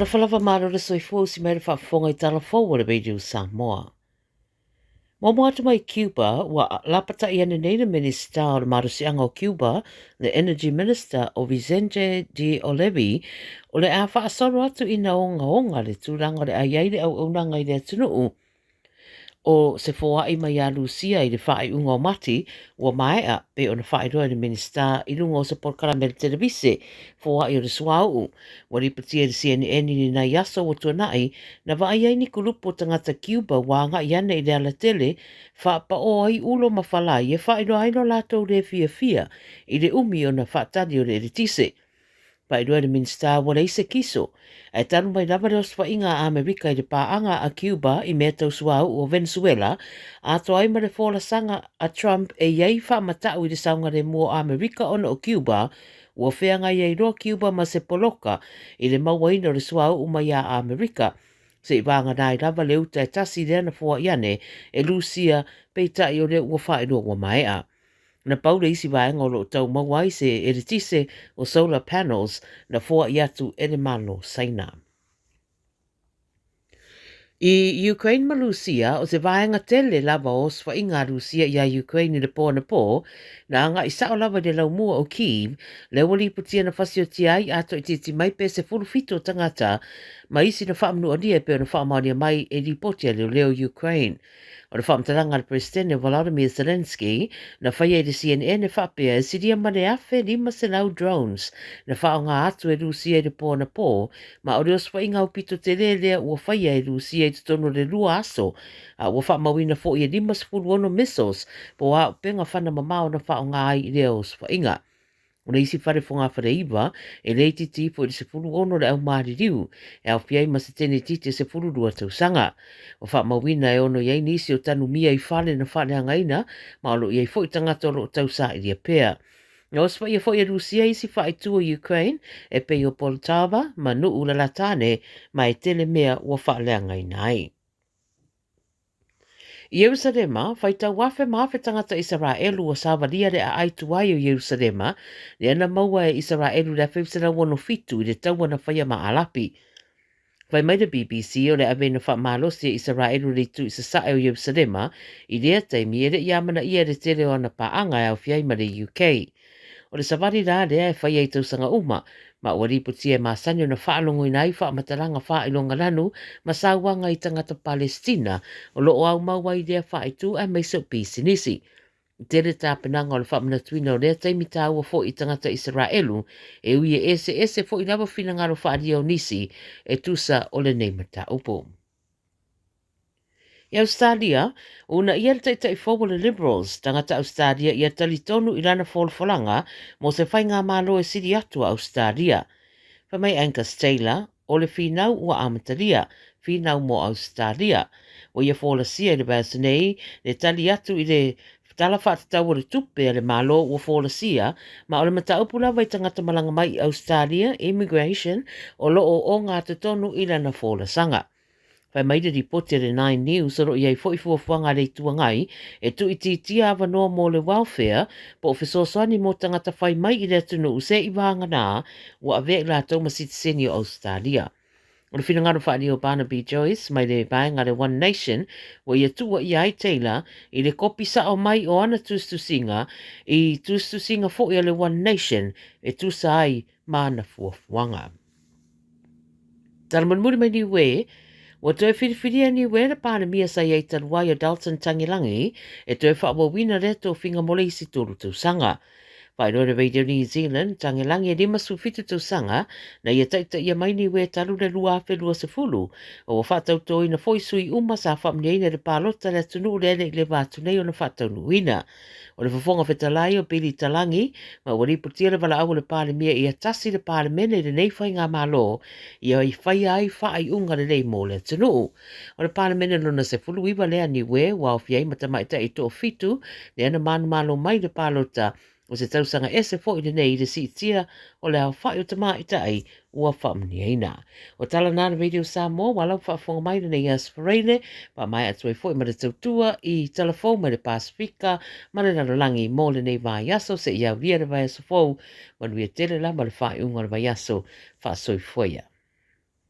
Talofa lava malo le soifua usi mai le faafofoga i tala fou a le Radio Samoa. Muamua atu mai Cuba, ua lapata'i ane nei le Minisita o le Malosiaga o Cuba, le Energy Minister o Vicente de Olevi, o le a faasolo atu ina ogaoga le tulaga o le a i ai le auaunaga i le atunuu o se foai mai ia Lusia i le faaiuga o Mati ua maea pei ona faailoa e le Minisita i luga o se polokalame a le televise foai o le suauu. Ua lipotia e le CNN i lenei aso ua tuanai na vaai ai ni kulupu o tagata Cuba ua agai ane i le alatele faapaoa ai ulo ma falai e faailoa ai lo latou le fiafia i le umi ona faatali o le eletise. Faailoa e le Minisita ua leai se kiso, ae talu mai lava le osofaiga a Amerika i le paaga a Cuba i mea tau suauu o Venezuela, atoa ai ma le folasaga a Trump e i ai faamatau i le saogalemu o Amerika ona o Cuba, ua feagai ai loa Cuba ma se poloka i le mauaina o le suauu mai ia Amerika, seivagana ai lava le uta e tasi lea na foai ane e Lusia, peitai o lea ua faailoa ua maea. Na pau le isi vaega o lo o tau maua ai se eletise o solar panels na foai atu e le Malo Saina. I Ukraine ma Lusia, o se vaega tele lava o osofaiga a Lusia iā Ukraine i le po anapō, na agai sao lava i le laumua o Kyiv, lea ua lipotia na fasiotia ai a toaitiiti mai pe 17 o tagata ma isi na faamanualia e pei ona faamaonia mai e lipoti a leoleo Ukraine. O le faamatalaga a le Peresetene Volodymyr Zelenskyy na faia i le CNN e faapea e silia ma le 1,500 drones na faaaoga atu e Rusia i le po anapō, ma o le osofaiga aupito tele lea ua faia e Rusia i totonu o le lua aso, a ua faamauina foi e 56 missiles po o auupega fana mamao na faaaoga ai i lea osofaiga. O le isi fale fogafale-iva, e le itiiti ifo i le 16 le au maliliu, e aofia ai ma se tenetiti e 12 tausaga. Ua faamauina e ono i ai nisi o tanumia i fale na faaleagaina, ma o lo o i ai foi tagata o lo o tausailia pea. Na osofaia foi e Rusia isi faaitu o Ukraine e pei o Poltava ma nuu lalatane, ma e tele mea ua faaleagaina ai. I Ierusalema, faitau afe ma afe tagata Isaraelu ua savalia le aai tuai o Ierusalema, lea na maua e Isaraelu i le 1967 i le taua na faia ma Arapi. Fai mai le BBC o le aveina faamalosi e Isaraelu le itu i sasae o Ierusalema i lea taimi e le i amanaia e le tele o ana paaga e aofia ai ma le UK. O le savali la lea e faia i tausaga uma, ma ua lipotia e masani ona faalogoina ai faamatalaga faailoga lanu ma sauaga i tagata Palesitina o lo o aumau ai i lea faaitu aemaise o pisinisi. E tele tapenaga o le faamanatuina o lea taimi taua foi i tagata Isaraelu, e ui e eseese foi lava finagalo faaalia o nisi e tusa o lenei mataupu. I Ausetalia, uunaia le taitai fou o le Liberals, tagata Ausetalia ia talitonu i lana folafolaga mo se faigamalo e sili atu a Ausetalia. Fai mai Angus Taylor, o le finau ua amatalia, finau mo Ausetalia. Ua ia folasia i le vaiaso nei le tali atu i le Tala Faatatau o le Tupe a le Malo ua folasia, ma o le mataupu lava i tagata malaga mai i Ausetalia, immigration, o lo o ogatotonu i lana folasaga. Fai mai le lipoti a le Nine News o lo o i ai foi fuafuaga a le Itu Agai e tuuitiitia avanoa mo le welfare po o fesoasoani mo tagata fai mai i le atunuu seivagana ua avea i latou ma sitiseni o Ausetalia. O le finagalo faaalia o Barnaby Joyce mai le vaega a le One Nation ua ia tuuaia ai Taylor i le kopi sao mai o ana tusitusiga i tusitusiga foi a le One Nation e tusa ai ma ana fuafuaga. Tala mulimuli mai Niue, ua toe whiriwhiria e Niue le Palemia sa i ai talu ai o Dalton Tagilangi e toe faaauauina lea tofiga mo le isi tolu tausaga. Faailoa le Radio New Zealand, Tagilangi e 57 tausaga na ia taitaia mai Niue talu le 2020, a ua faatautoina foi sui uma sa faamanuiaina i le palota a le atunuu lea e le i leva atu nei ona faataunuuina. O le Fofoga Fetalai o Billy Talangi, ma ua lipotia le valaau a le Palemia ia tasi le Palemene i lenei faigamalo ia i faia ai faaiuga lelei mo le atunuu. O le Palemene lona 19 lea a Niue ua aofia ai ma tamaitai e toafitu lea na manumalo mai i le palota o se tausaga ese foi lenei i le siitia o le aofai o tamaitai ua faamanuiaina. O tala na le Radio Samoa ua lau faafofoga mai lenei aso Faraile, faamaea atu ai foi ma le tautua i talafou mai le Pasefika ma le lalolagi mo lenei vaiaso seia aulia le vaiaso fou. Manuia tele lava le faaiuga o le vaiaso. Faasoifua ia.